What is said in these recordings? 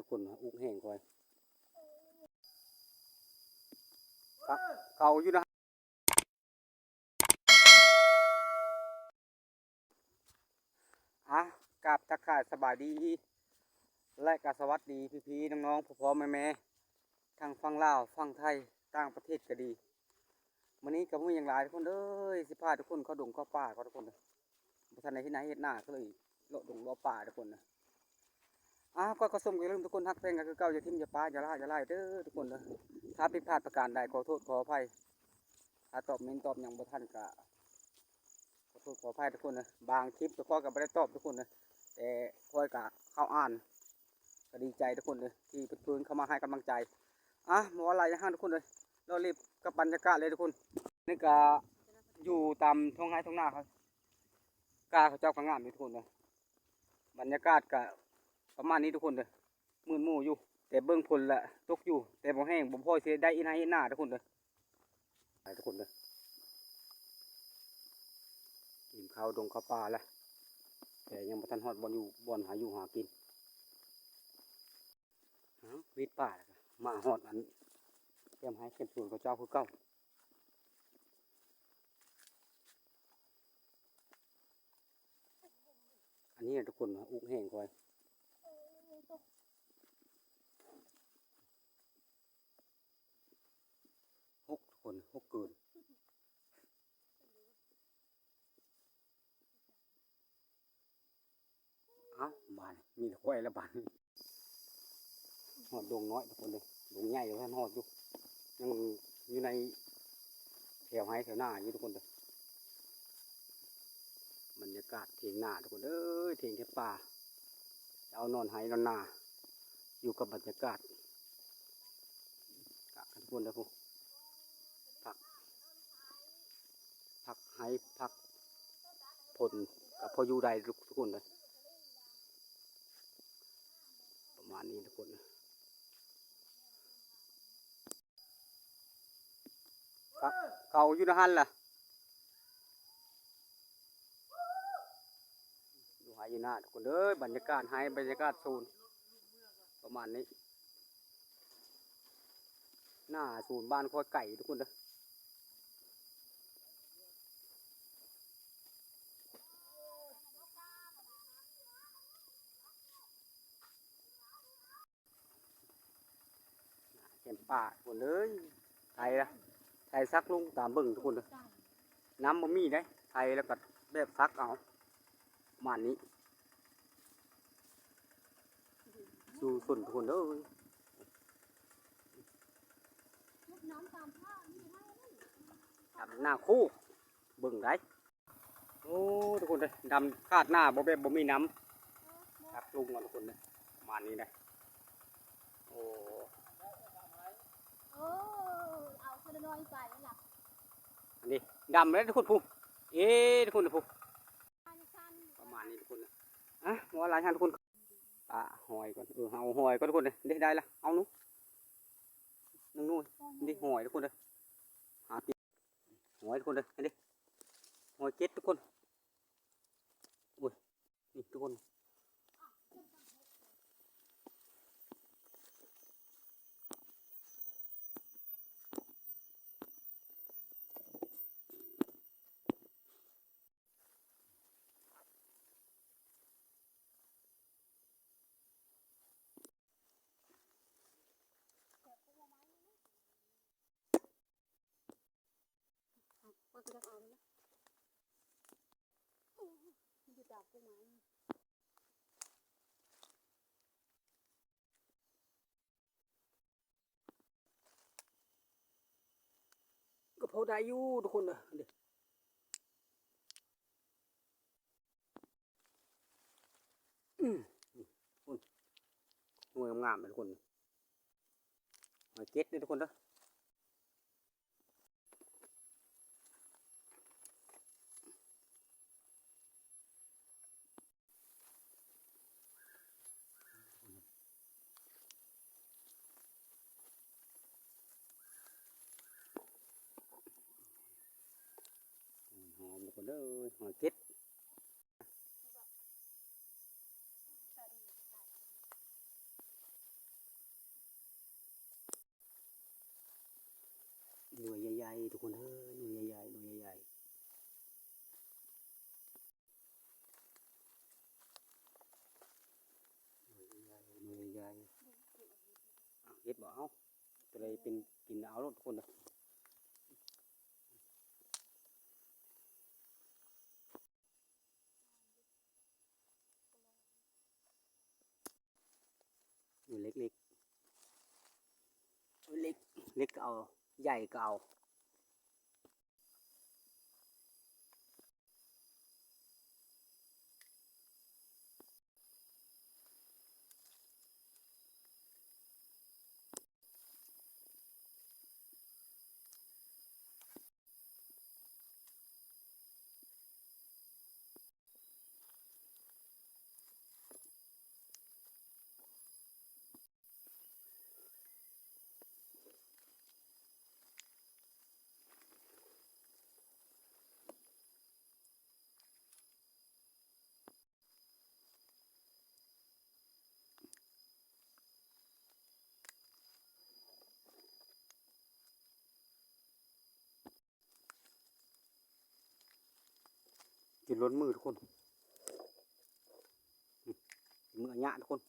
ຄົນອຸກແຫ້ງຂ້ອຍ ເຂົ້າ ເຂົ້າຢູ່ນະ. ອ່ະ ກາບທັກທາຍສະບາຍດີ ແລະ ກະສະຫວັດດີພີ່ໆນ້ອງໆ ພໍ່ໆແມ່ໆ ທັງຝັ່ງລາວ ຝັ່ງໄທ ຕ່າງປະເທດກະດີ. ມື້ນີ້ກະບໍ່ມີຫຍັງຫຼາຍທຸກຄົນເອີຍ ຊິພາທຸກຄົນເຂົ້າດົງເຂົ້າປ່າກ່ອນທຸກຄົນເດີ. ບໍ່ທັນໄດ້ເຮັດນາເຮັດນາ ກະເລີຍເລາະດົງເລາະປ່າທຸກຄົນເດີ. ອ່າ ກ່ອນເຂົ້າຊົມກະຢ່າລືມທຸກຄົນ ຮັກແພງກັນຄືເກົ່າ ຢ່າຖິ້ມຢ່າປະ ຢ່າລະ ຢ່າໄລ່ເດີທຸກຄົນເດີ. ຖ້າຜິດພາດປະການໃດ ຂໍໂທດຂໍອະໄພ ຖ້າຕອບເມັນຕອບຫຍັງບໍ່ທັນກະ ຂໍໂທດຂໍອະໄພທຸກຄົນເດີ. ບາງຄລິບກະຂ້ອຍກະບໍ່ໄດ້ຕອບທຸກຄົນເດີ ແຕ່ຂ້ອຍກະເຂົ້າອ່ານ ກະດີໃຈທຸກຄົນເດີ ທີ່ເພິ່ນເຂົ້າມາໃຫ້ກຳລັງໃຈ. ອ່ະ ບໍ່ວ່າຫຼາຍຢ່າງຫັ້ນທຸກຄົນເດີ ເລາະເລັບກັບບັນຍາກາດເລີຍທຸກຄົນ. ນີ້ກະຢູ່ຕາມທົ່ງໄຮ່ທົ່ງນາເຂົາ ກ້າເຂົາເຈົ້າກະງາມຢູ່ທຸກຄົນເດີ. ບັນຍາກາດກະປະມານນີ້ທຸກຄົນເດີ ມືດໝູຢູ່ ແຕ່ເບິ່ງຝົນລະຕົກຢູ່ ແຕ່ບໍ່ແຫ້ງ ບໍ່ພໍຊິໄດ້ເຮັດໄຮ່ເຮັດນາທຸກຄົນເດີ. ໄປທຸກຄົນເດີ ກິນເຂົ້າດົງເຂົ້າປ່າລະ ແຕ່ຍັງບໍ່ທັນຮອດບ່ອນຢູ່ ບ່ອນຫາຢູ່ຫາກິນ. ເອົາ ວິດປ່າລະກະມາຮອດອັນ ແຄມໄຮ່ແຄມສວນເຂົາເຈົ້າຄືເກົ່າ. ອັນນີ້ນະທຸກຄົນ ອຸກແຫ້ງຂ້ອຍ ຫົກທຸກຄົນ ຫົກເກີນ. ເອົ້າ ບາດນີ້ມີແຕ່ຂ້ອຍລະບາດນີ້. ຮອດດົງນ້ອຍທຸກຄົນເດີ ດົງໃຫຍ່ຍັງບໍ່ທັນຮອດຢູ່ ຍັງຢູ່ໃນແຖວໄຮ່ແຖວນາຢູ່ທຸກຄົນເດີ. ບັນຍາກາດຖຽງນາທຸກຄົນເອີຍ ຖຽງແຖວປ່າ ເອົານອນໄຮ່ນອນນາ ຢູ່ກັບບັນຍາກາດ ກະທຸກຄົນເດີ ຜູ້ ຜັກ ຜັກໄຮ່ຜັກຜົນກະພໍຢູ່ໄດ້ທຸກຄົນເດີ. ປະມານນີ້ທຸກຄົນ ເຂົ້າ ເຂົ້າຢູ່ນະຫັ້ນລະ ຢູ່ໄຮ່ຢູ່ນາທຸກຄົນເດີ. ບັນຍາກາດໄຮ່ ບັນຍາກາດສວນ ປະມານນີ້ ນາສວນບ້ານຂ້ອຍໄກທຸກຄົນເດີ. ແຄມປ່າພຸ້ນເລີຍ ໄຖລະ ໄຖສັກລົງຕາມເບິ່ງທຸກຄົນເດີ. ນ້ຳບໍ່ມີເດ້ ໄຖແລ້ວກະແບບສັກເອົາ ປະມານນີ້ ສູ່ຊົນທຸກຄົນເດີ. ດຳໜ້າໂຄກ ເບິ່ງໄດ໋. ໂອ້ ທຸກຄົນເດີ ດຳຄາດໜ້າ ບໍ່ແບບບໍ່ມີນ້ຳ ຕັກລຸງເອົາທຸກຄົນເດີ ປະມານນີ້ນະ. ໂອ້ ເອີ ເອົາຄົນລະໜ້ອຍໄປລະ ອັນນີ້ດຳເລີຍທຸກຄົນ ຜູ້ ເອີ ທຸກຄົນຜູ້ ປະມານນີ້ທຸກຄົນເດີ. ອ່ະ ບໍ່ວ່າຫຼາຍທ່ານທຸກຄົນ ປະຫອຍກ່ອນ ເອີ ເອົາຫອຍກ່ອນທຸກຄົນເດີ. ເດ້ ໄດ້ລະ ເອົາໜູ ໜຶ່ງໜ່ວຍ ເດ້ ຫອຍທຸກຄົນເດີ ຫາ ຫອຍທຸກຄົນເດີ ເດ້ ຫອຍເກັດທຸກຄົນ. ໂອ້ຍ ນີ້ທຸກຄົນ ກະພໍໄດ້ຢູ່ທຸກຄົນເດີ. ອືມ ນີ້ ໜ່ວຍງາມໆເລີຍທຸກຄົນ ໜ່ວຍເກັດເດີທຸກຄົນເດີ. ຫອມທຸກຄົນເດີ ຫອຍເກັດ. ສະບາຍດີ ສະບາຍດີ. ໃຫຍ່ທຸກຄົນເອີຍ ໜ່ວຍໃຫຍ່ໆ ໜ່ວຍໃຫຍ່ໆ ໜ່ວຍໃຫຍ່ໆ. ເອົາ ເຫັດບໍ່ ເອົາ ຕົວໃດເປັນກິນເອົາໂລດທຸກຄົນເດີ. ເລັກໆ ເລັກ ເລັກກໍເອົາ ໃຫຍ່ກໍເອົາ. ຈົນລົ້ນມືທຸກຄົນ ອືມ ມືອາຍະທຸກຄົນ. ຊ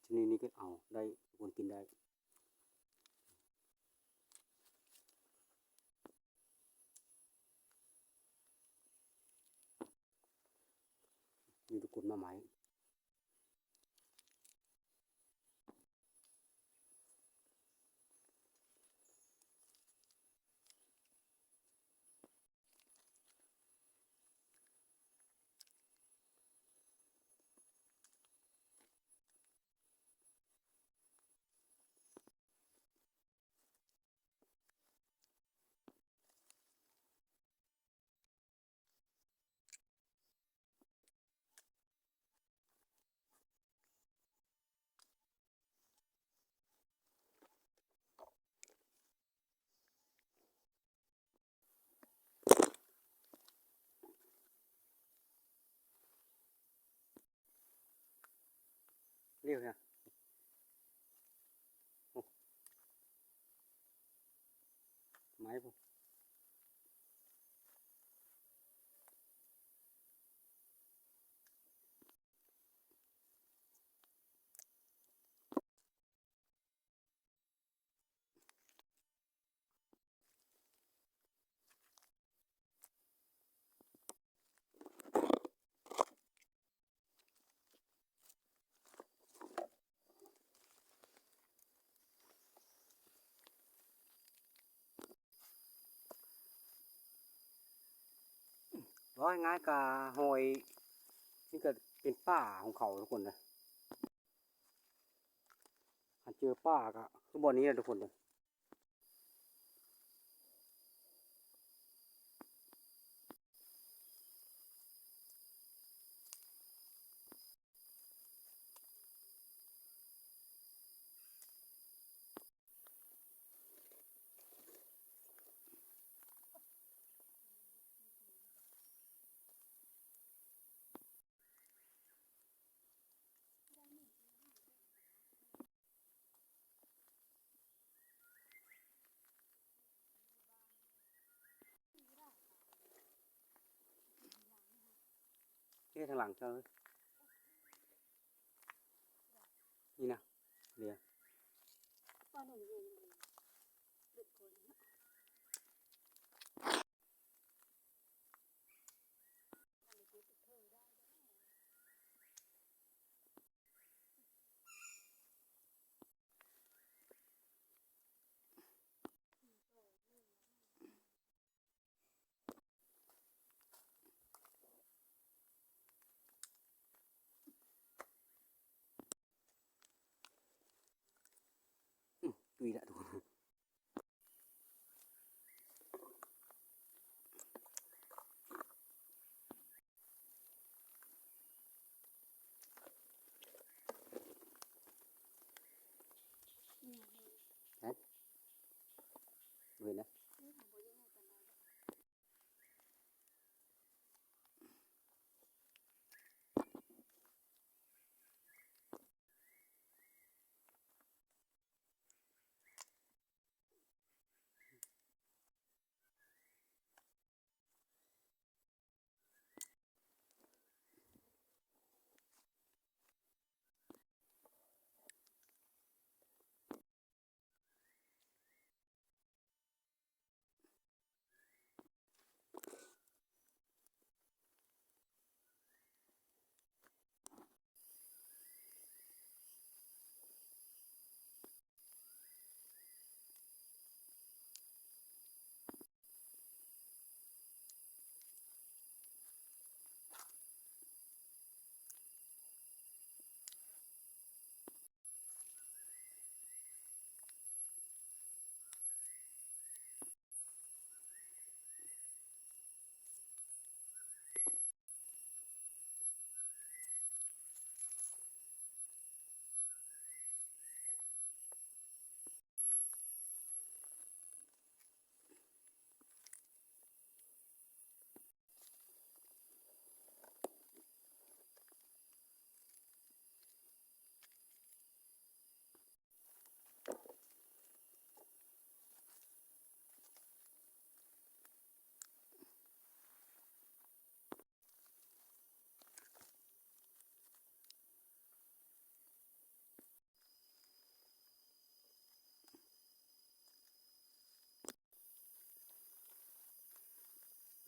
ະນິດນີ້ກໍເອົາໄດ້ ທຸກຄົນ ກິນໄດ້. ນີ້ທຸກຄົນ ໜໍ່ໄມ້. ເລັວແທ້ ໂອ້ ໄມ້ພຸ້ນ. ເວົ້າງ່າຍໆ ກະຫ້ວຍນີ້ກະເປັນປ່າຂອງເຂົາທຸກຄົນເດີ. ຫາເຈີປ່າກະຄືບ່ອນນີ້ແຫຼະທຸກຄົນເດີ. ເຮັດທາງຫຼັງເຈົ້າເອີຍ ນີ້ນະ ເດ.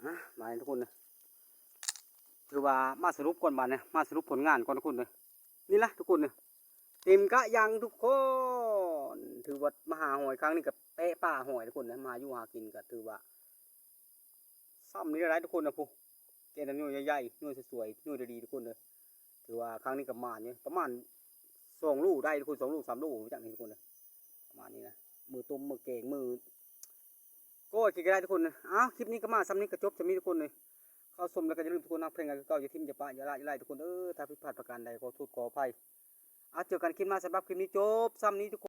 ນະ ມານີ້ທຸກຄົນເດີ ຖືວ່າມາສະຫຼຸບກ່ອນບາດນີ້ ມາສະຫຼຸບຜົນງານກ່ອນທຸກຄົນເດີ. ນີ້ລະທຸກຄົນເດີ ເຕັມກະຍັງທຸກຄົນ ຖືວ່າມາຫາຫອຍຄັ້ງນີ້ກະແປະປ່າຫອຍທຸກຄົນເດີ ມາຫາຢູ່ຫາກິນກະຖືວ່າ ຊ່ຳນີ້ໄດ້ຫຼາຍທຸກຄົນນະ ຜູ້ແກ່ນຳ ໜ່ວຍໃຫຍ່ໆ ໜ່ວຍສວຍໆ ໜ່ວຍດີໆ ທຸກຄົນເດີ. ຖືວ່າຄັ້ງນີ້ກະໝານຢູ່ ປະມານສອງໂລໄດ້ທຸກຄົນ ສອງໂລ ສາມໂລ ຈັກນີ້ທຸກຄົນເດີ ປະມານນີ້ນະ ມື້ຕົ້ມ ມື້ແກງ ມື້ກ້ອຍກິນກະໄດ້ທຸກຄົນເດີ. ອ້າວ ຄລິບນີ້ກະມາຊ່ຳນີ້ ກະຈົບຊ່ຳນີ້ທຸກຄົນເດີ. ເຂົ້າຊົມແລ້ວກະຢ່າລືມທຸກຄົນ ຮັກແພງກັນຄືເກົ່າ ຢ່າຖິ້ມ ຢ່າປະ ຢ່າລະ ຢ່າໄລ່ທຸກຄົນເດີ. ຖ້າຜິດພາດປະການໃດ ຂໍໂທດຂໍອະໄພ. ເອົາ ເຈີກັນຄລິບໜ້າ ສຳລັບຄລິບນີ້ຈົບຊ່ຳນີ້ທຸກຄົນ.